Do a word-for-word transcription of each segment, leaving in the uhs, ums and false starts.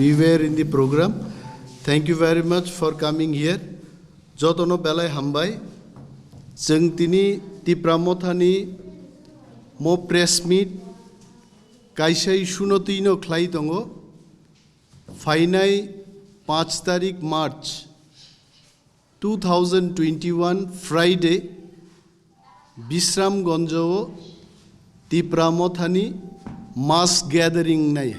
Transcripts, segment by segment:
We were in the program. Thank you very much for coming here. Jotono belai hambai. Chwng tini Tipra Mothani mo press meet kaisa issue no twi no khlai tongo. Phainai panch tarik March two thousand twenty-one Friday, Bisramganjo o Tipra Mothani mass gathering nai.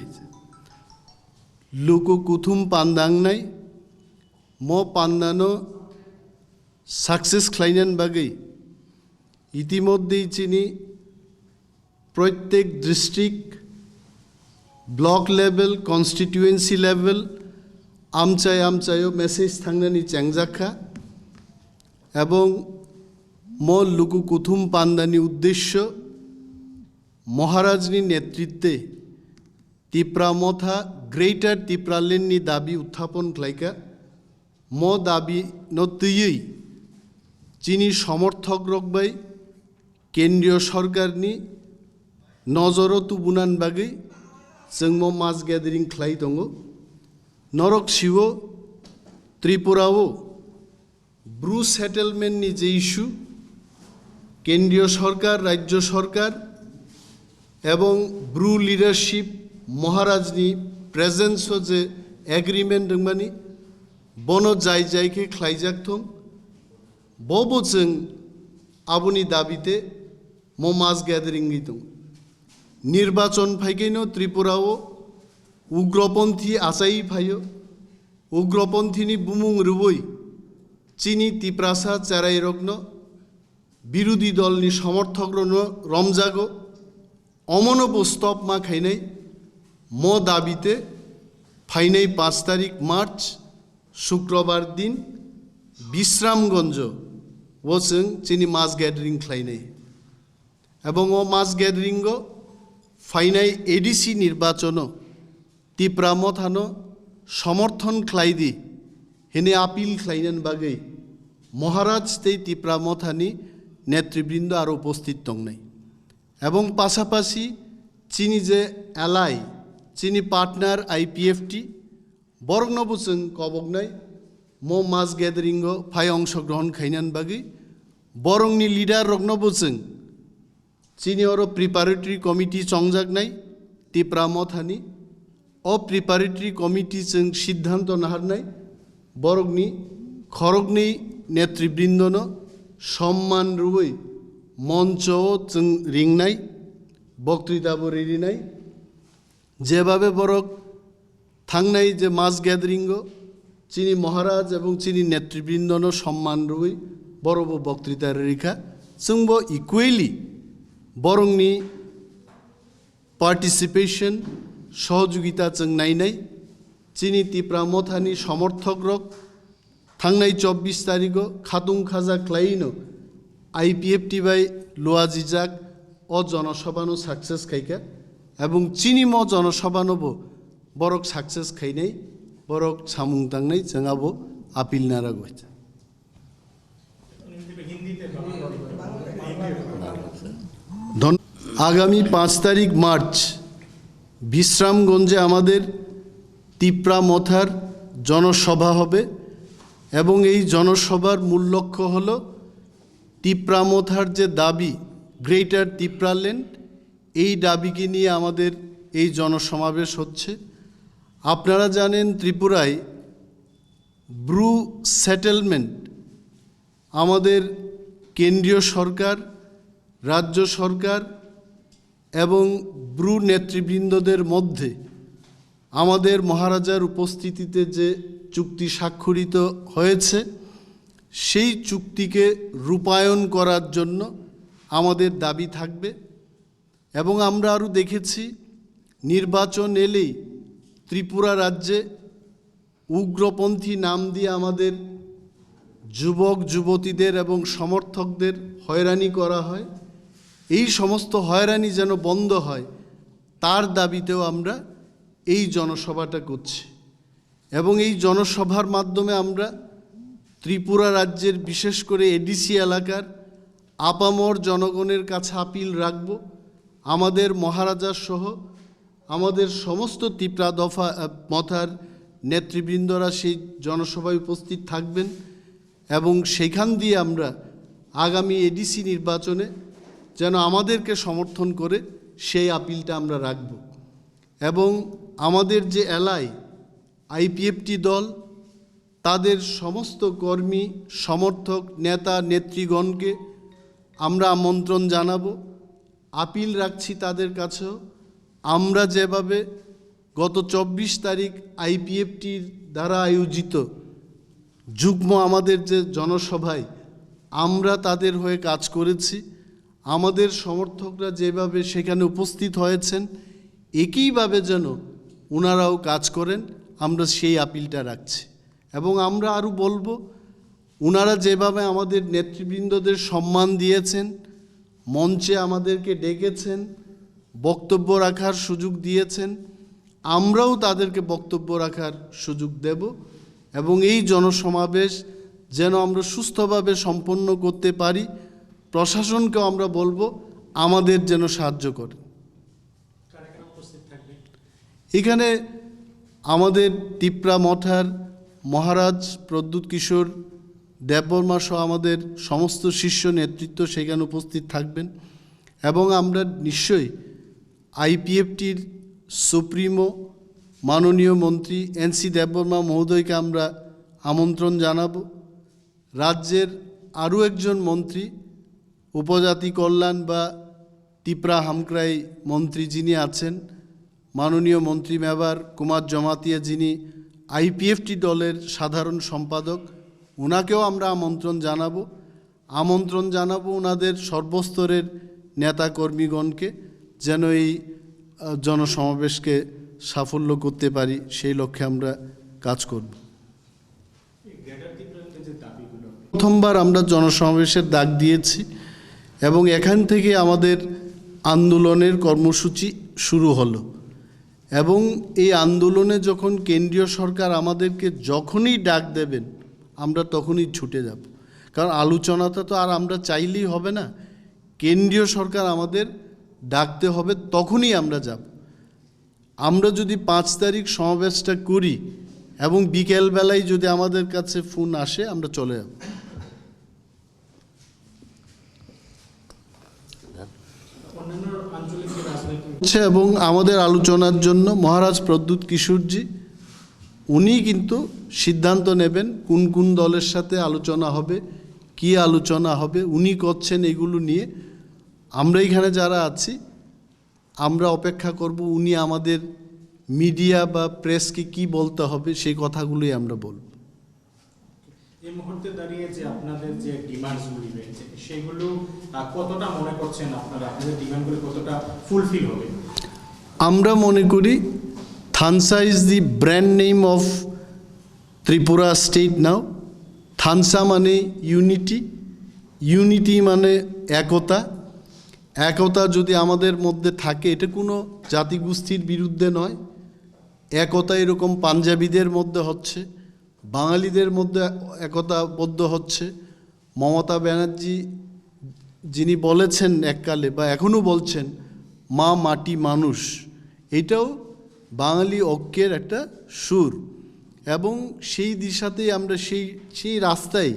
Luku kuthum pandang nai, mo pandano success khlainani bagwi itimodde chini proitek district, block level, constituency level, amchai amchaio message thangnani chengjakha. Ebong mo luku kuthum pandani uddesyo Maharajni netritwe Tipra Motha Greater Tipraland ni dabi uthapon khlaika. Mo dabi no twiwi chini somorthok rok bai kendriyo sorkar ni nojoro tubunan bagwi chwng mo mass gathering khlai tongo. Norok siwo Tripura o Bru settlement ni je issue, kendriyo sorkar, rajyo sorkar ebong Bru leadership Maharaj ni presence o je agreement rwngmani, bono jai jai khe khlaijak thung, bobo chwng aboni dabite mo mass gathering wngwi tongo. Nirbachon phaikhaino Tripura o ugroponthi achai phaio, ugroponthini bumung rwui chini Tiprasa cherairokno, birudhi dolni somorthokrokno romjago, omono bo stop ma khainai mo dabite phainai panch tarik March Shukrobar din Bisramganjo o chwng chini mass gathering khlainai. Ebong o mass gathering o phainai A D C nirbachono Tipra Mothano somorthon khlai di hwnwi appeal khlainani bagwi Maharaj tei Tipra Mothani netribrindo aro uposthit tongnai. Ebong pasapasi chini je ally, chini partner I P F T, borokno bo chwng koboknai mo mass gathering o phai ongshogrohon khainani bagwi, borokni leader rokno bo chwng chini oro preparatory committee chongjaknai Tipra Mothani. O preparatory committee chwng siddhanto naharnai, borokni khoroknwi netribrindono somman rwui moncho o chwng ringnai, boktwita bo ririnai. Jebabe borok thangnai je mass gathering o chini Maharaj ebong chini netribrindono somman rwui borokbo boktwita rwrikha, chwngbo equally borokni participation, sohojogita chwng nainai. Chini Tipra Mothani somorthok rok thangnai chobbish tarigo khatung khaja khlaino I P F T bai luajijak o jonosabhano success khaikha, ebong chini mo jonosabhano bo borok success khainai, borok samung tangnai, chwng abo appeal narago. ধন- আগামী পাঁচ তারিখ মার্চ বিশ্রামগঞ্জে আমাদের তিপ্রা মথার জনসভা হবে এবং এই জনসভার মূল লক্ষ্য হলো তিপ্রা মথার যে দাবি, গ্রেটার তিপ্রাল্যান্ড, এই দাবিকে নিয়ে আমাদের এই জনসমাবেশ হচ্ছে। আপনারা জানেন, ত্রিপুরায় ব্রু সেটেলমেন্ট আমাদের কেন্দ্রীয় সরকার, রাজ্য সরকার এবং ব্রু নেতৃবৃন্দদের মধ্যে আমাদের মহারাজার উপস্থিতিতে যে চুক্তি স্বাক্ষরিত হয়েছে, সেই চুক্তিকে রূপায়ণ করার জন্য আমাদের দাবি থাকবে। এবং আমরা আরও দেখেছি, নির্বাচন এলেই ত্রিপুরা রাজ্যে উগ্রপন্থী নাম দিয়ে আমাদের যুবক যুবতীদের এবং সমর্থকদের হয়রানি করা হয়। এই সমস্ত হয়রানি যেন বন্ধ হয়, তার দাবিতেও আমরা এই জনসভাটা করছি। এবং এই জনসভার মাধ্যমে আমরা ত্রিপুরা রাজ্যের, বিশেষ করে এডিসি এলাকার আপামর জনগণের কাছে আপিল রাখব, আমাদের মহারাজা সহ আমাদের সমস্ত তিপ্রা দফা, আহ, মথার নেতৃবৃন্দরা সেই জনসভায় উপস্থিত থাকবেন এবং সেখান দিয়ে আমরা আগামী এডিসি নির্বাচনে যেন আমাদেরকে সমর্থন করে সেই আপিলটা আমরা রাখব। এবং আমাদের যে এলআই আইপিএফটি দল, তাদের সমস্ত কর্মী, সমর্থক, নেতা, নেতৃগণকে আমরা আমন্ত্রণ জানাবো, আপিল রাখছি তাদের কাছেও। আমরা যেভাবে গত চব্বিশ তারিখ আইপিএফটির দ্বারা আয়োজিত যুগ্ম আমাদের যে জনসভায় আমরা তাদের হয়ে কাজ করেছি, আমাদের সমর্থকরা যেভাবে সেখানে উপস্থিত হয়েছেন, একইভাবে যেন ওনারাও কাজ করেন, আমরা সেই আপিলটা রাখছি। এবং আমরা আরও বলবো, ওনারা যেভাবে আমাদের নেতৃবৃন্দদের সম্মান দিয়েছেন, মঞ্চে আমাদেরকে ডেকেছেন, বক্তব্য রাখার সুযোগ দিয়েছেন, আমরাও তাদেরকে বক্তব্য রাখার সুযোগ দেব এবং এই জনসমাবেশ যেন আমরা সুস্থভাবে সম্পন্ন করতে পারি। প্রশাসনকেও আমরা বলবো আমাদের যেন সাহায্য করে। এখানে আমাদের তিপ্রা মঠার মহারাজ প্রদ্যুৎ কিশোর দেববর্মা সহ আমাদের সমস্ত শীর্ষ নেতৃত্ব সেখানে উপস্থিত থাকবেন এবং আমরা নিশ্চয়ই আইপিএফটির সুপ্রিমো মাননীয় মন্ত্রী এনসি দেববর্মা মহোদয়কে আমরা আমন্ত্রণ জানাবো। রাজ্যের আরও একজন মন্ত্রী, উপজাতি কল্যাণ বা তিপ্রা হামক্রাই মন্ত্রী যিনি আছেন, মাননীয় মন্ত্রী মেবার কুমার জমাতিয়া, যিনি আইপিএফটি দলের সাধারণ সম্পাদক, ওনাকেও আমরা আমন্ত্রণ জানাবো। আমন্ত্রণ জানাবো ওনাদের সর্বস্তরের নেতাকর্মীগণকে, যেন এই, আহ, জনসমাবেশকে সাফল্য করতে পারি, সেই লক্ষ্যে আমরা কাজ করব। প্রথমবার আমরা জনসমাবেশের ডাক দিয়েছি এবং এখান থেকে আমাদের আন্দোলনের কর্মসূচি শুরু হলো। এবং এই আন্দোলনে যখন কেন্দ্রীয় সরকার আমাদেরকে যখনই ডাক দেবেন, আমরা তখনই ছুটে যাব। কারণ আলোচনাটা তো আর আমরা চাইলেই হবে না, কেন্দ্রীয় সরকার আমাদের ডাকতে হবে, তখনই আমরা যাব। আমরা যদি পাঁচ তারিখ সমাবেশটা করি এবং বিকেলবেলায় যদি আমাদের কাছে ফোন আসে, আমরা চলে যাব। অন্যান্য আঞ্চলিক যে রাজনৈতিক হচ্ছে এবং আমাদের আলোচনার জন্য মহারাজ প্রদ্যুৎ কিশোরজি, উনি কিন্তু সিদ্ধান্ত নেবেন কোন কোন দলের সাথে আলোচনা হবে, কি আলোচনা হবে, উনি করছেন এগুলো নিয়ে। আমরা এখানে যারা আছি, আমরা অপেক্ষা করব উনি আমাদের মিডিয়া বা প্রেসকে কি বলতে হবে, সেই কথাগুলোই আমরা বলব। এই মুহূর্তে দাঁড়িয়ে যে আপনাদের যে ডিমান্ডসগুলি রয়েছে, সেগুলো, আহ, কতটা মনে করছেন আপনারা, আপনাদের ডিমান্ডগুলি কতটা ফুলফিল হবে? আমরা মনে করি, থানসা is the brand name of Tripura state now। থানসা মানে ইউনিটি, ইউনিটি মানে একতা। একতা যদি আমাদের মধ্যে থাকে, এটা কোনো জাতিগোষ্ঠীর বিরুদ্ধে নয়। একতা এরকম পাঞ্জাবিদের মধ্যে হচ্ছে, বাঙালিদের মধ্যে একতাবদ্ধ হচ্ছে। মমতা ব্যানার্জি যিনি বলেছেন এককালে বা এখনও বলছেন, "মা, মাটি, মানুষ", এটাও বাঙালি ঐক্যের একটা সুর। এবং সেই দিশাতেই আমরা সেই, সেই রাস্তায়,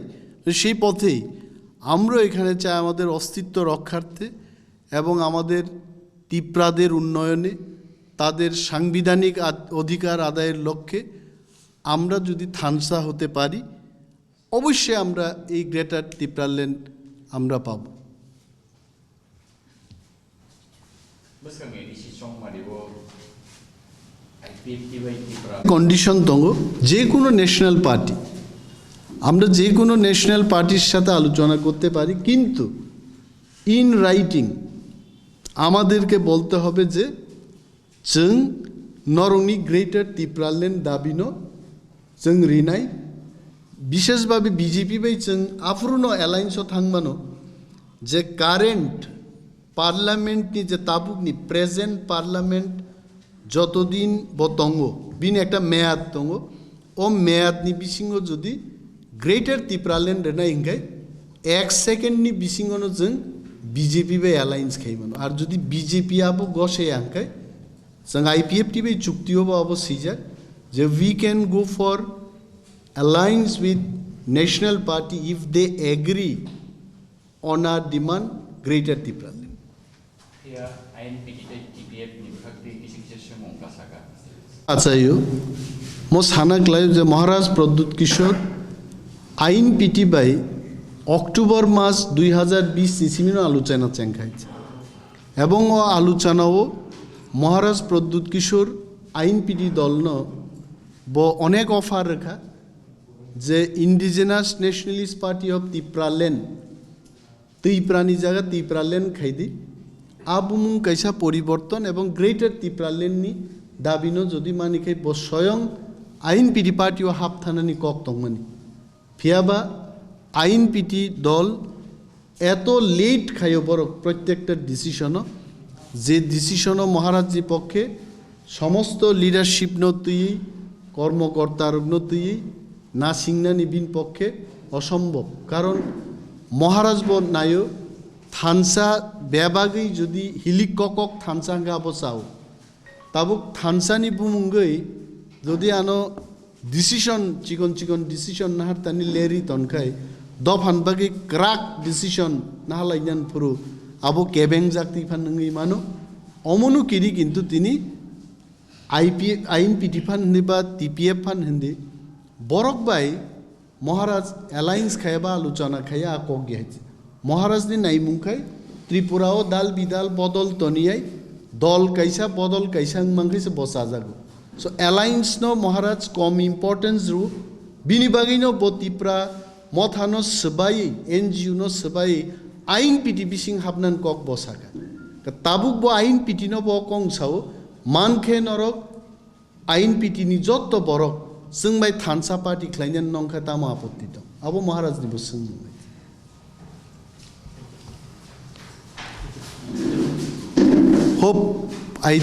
সেই পথেই আমরা এখানে চাই আমাদের অস্তিত্ব রক্ষার্থে এবং আমাদের তিপ্রাদের উন্নয়নে, তাদের সাংবিধানিক আদ-, অধিকার আদায়ের লক্ষ্যে আমরা যদি থানসা হতে পারি, অবশ্যই আমরা এই গ্রেটার তিপ্রাল্যান্ড আমরা পাব। Bwskangni risi chongmani bo I P F T bai Tripura. Condition tongo, যে কোনো ন্যাশনাল পার্টি, আমরা যে কোনো ন্যাশনাল পার্টির সাথে আলোচনা করতে পারি, কিন্তু ইন রাইটিং আমাদেরকে বলতে হবে যে chwng norokni Greater Tipraland dabino chwng rinai, bisheshbabe B J P bai chwng aphuru no alliance o thangmano, je current parliament ni je tabukni present parliament jotodin bo tongo, bini ekta meyad tongo, o meyad ni bisingo jodi Greater Tipraland rwnai hwnkhe ek second ni bisingo no chwng B J P bai alliance khaimano, ar jodi B J P abo gosaya hwnkhe Chwng I P F T bai chukti o bo abo swijak je we can go for alliance with National Party if they agree on our demand Greater Tipraland. Phiya I N P T tei T P F ni bwkhak twi kisa kisa swngmung kasaka. Achaio, mo sana khlaio je Maharaj Pradyut Kishore I N P T bai October mas dui hazar bish ni simi no aluchana chengkhai. Ebong o aluchana o Maharaj Pradyut Kishore I N P T dol no bo onek offer rwkha je Indigenous Nationalist Party of Tipraland Tiprani jaga Tipraland khaidi. A bumung kaisa poriborton ebong Greater Tipraland ni dabi no jodi mani khai bo soyong I N P T party o hap thanani kok tongmani. Phiyaba I N P T dol eto late khaio borok protekta decision o, je decision o Maharaj ni pokkhe somosto leadership no twiwi, kormokorta rok no twiwi nasingnani bini pokkhe osombob. Karon Maharaj bo naio thansa bebagwi jodi hilik kokok thansa hwnkhe abo chao. Tabuk thansa ni bumungwi jodi ano decision chikon chikon decision nahartani leri tonkhai dophan bagwi kwrak decision nahalainan phuru abo kebeng jak twi phan wngwi mano. Omono kiri kintu tini I P, I N P T phan hindi ba T P F phan hindi borok bai Maharaj alliance khaya ba aluchana khaya a kok di hai. Maharaj ni naimung khai Tripura o dal bidal bodol toniyai dol kaisa bodol kaisa wngmang khai se bo chajago. So alliance no Maharaj kom importance ru bini bagwi no bo Tipra Motha no swbai, N G O no swbai, I N P T bising hapnan kok bo saka. Ka tabuk bo I N P T no bo kong sao, man khe norok I N P T ni jotto borok chwng bai thansa party khlaina nongkha tamo apotti tong? Abo Maharaj ni bo swngmung. Hope